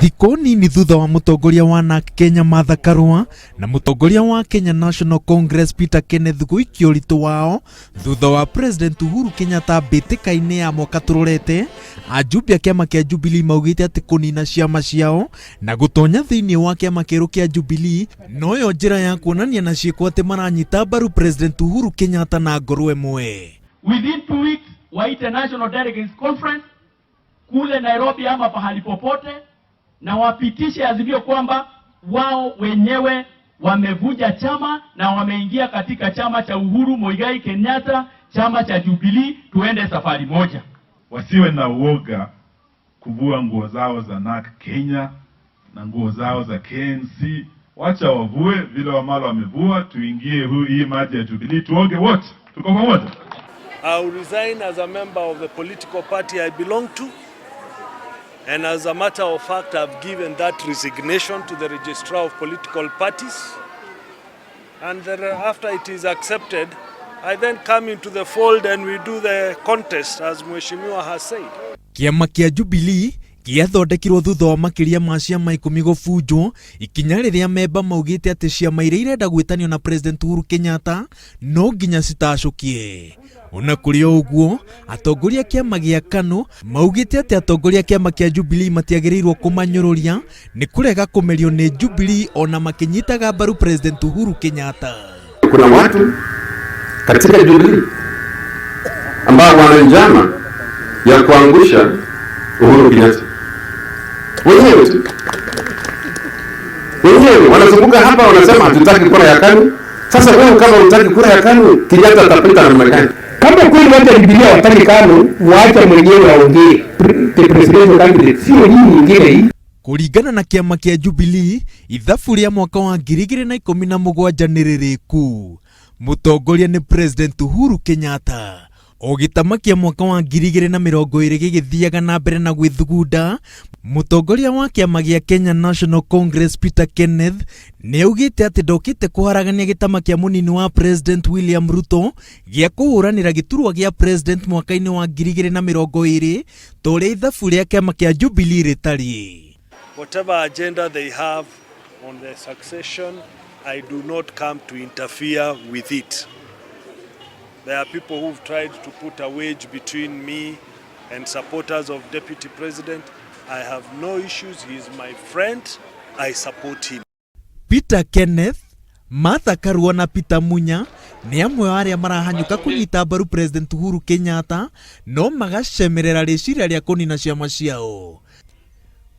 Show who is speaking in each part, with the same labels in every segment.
Speaker 1: Thikũ nini thutha wa mũtongoria wa NARC Kenya Martha Karua na mũtongoria wa Kenya National Congress Peter Kenneth gũikia ũritũ wao thutha wa President Uhuru Kenyatta mbĩtĩka-inĩ ya mwaka tũrorete, ajumbe a kĩama kĩa Jubilee maugĩte atĩ kũnina ciama ciao na gũtonya thĩinĩ wa kĩama kĩerũ kĩa Jubilee noyo njĩra ya kuonania na ciĩko atĩ maranyita mbaru President Uhuru Kenyatta na ngoro ĩmwe.
Speaker 2: Within 2 weeks waite National Delegates Conference kule Nairobi ama pahali popote, na wapitishe azimio kwamba wao wenyewe wamevunja chama na wameingia katika chama cha Uhuru Muigai Kenyatta, chama cha Jubilee, tuende safari moja.
Speaker 3: Wasiwe na uoga kuvua nguo zao za NARC Kenya na nguo zao za KNC. Wacha wavue vile Wamalwa wamevua, tuingie hii maji ya Jubilee, tuoge wote, tuko pamoja.
Speaker 4: I will resign as a member of the political party I belong to. And as a matter of fact, I've given that resignation to the registrar of political parties. And then after it is accepted, I then come into the fold and we do the contest, as Mheshimiwa has said.
Speaker 1: Kĩama kĩa Jubilee gĩathondekirwo thutha wa makĩria ma ciama 10 gũbunjwo, ikinya rĩrĩa memba maugĩte atĩ ciama iria irenda gwĩtanio na President Uhuru Kenyatta no nginya citacũkie. Ona kũrĩ o ũguo, atongoria a kĩama gĩa KANU maugĩte atĩ atongoria a kĩama kĩa Jubilee matiagĩrĩirwo kũmanyũrũria nĩ kũrega kũmerio nĩ Jubilee ona makĩnyitaga mbaru President Uhuru Kenyatta.
Speaker 5: Kuna watu katika Jubilee ambao wana njama ya kuangusha Uhuru Kenyatta wenyewe tu, wenyewe wanazunguka hapa wanasema hatutaki kura ya KANU. Sasa wewe kama hutaki kura ya KANU, Kenyatta atapita namna gani?
Speaker 6: Kama kweli watu wa Jubilee hawataki KANU, waache mwenyewe aongee, the presidential candidate, sio hii nyingine hii.
Speaker 1: Kũringana na kĩama kĩa Jubilee, ithabu rĩa mwaka wa 2017 nĩ rĩrĩku. Mũtongoria nĩ President Uhuru Kenyatta. O gĩtama kĩa mwaka wa 2020 gĩgĩthiaga na mbere na gwĩthugunda, mũtongoria wa kĩama gĩa Kenya National Congress Peter Kenneth nĩ augĩte atĩ ndokĩte kũharagania gĩtama kĩa mũnini wa President William Ruto gĩa kũhũranĩra gĩturwa gĩa President mwaka-inĩ wa 2020 ta ũrĩa ithabu rĩa kĩama kĩa Jubilee rĩtariĩ.
Speaker 4: Whatever agenda they have on the succession, I do not come to interfere with it. There are people who've tried to put a wedge between me and supporters of Deputy President. I have no issues. He is my friend. I support him.
Speaker 1: Peter Kenneth, Martha Karua na Peter Munya nĩ amwe a arĩa marahanyũka kũnyita mbaru President Uhuru Kenyatta no magacemerera rĩciria rĩa kũnina ciama ciao.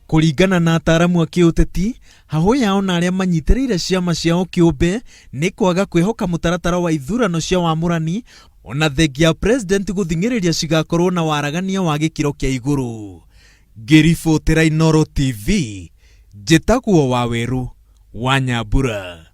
Speaker 1: Kũringana na ataaramu a kĩũteti, hahũ yao na arĩa manyitĩrĩire ciama ciao kĩũmbe nĩ kwaga kwĩhoka mũtaratara wa ithurano cia wamũrani ona thengia ya President gũthing'ĩrĩria cigakorwo na waragania wa gĩkĩro kĩa igũrũ. Ngĩribotera Inooro TV, njĩtagwo Wawerũ wa Nyambura.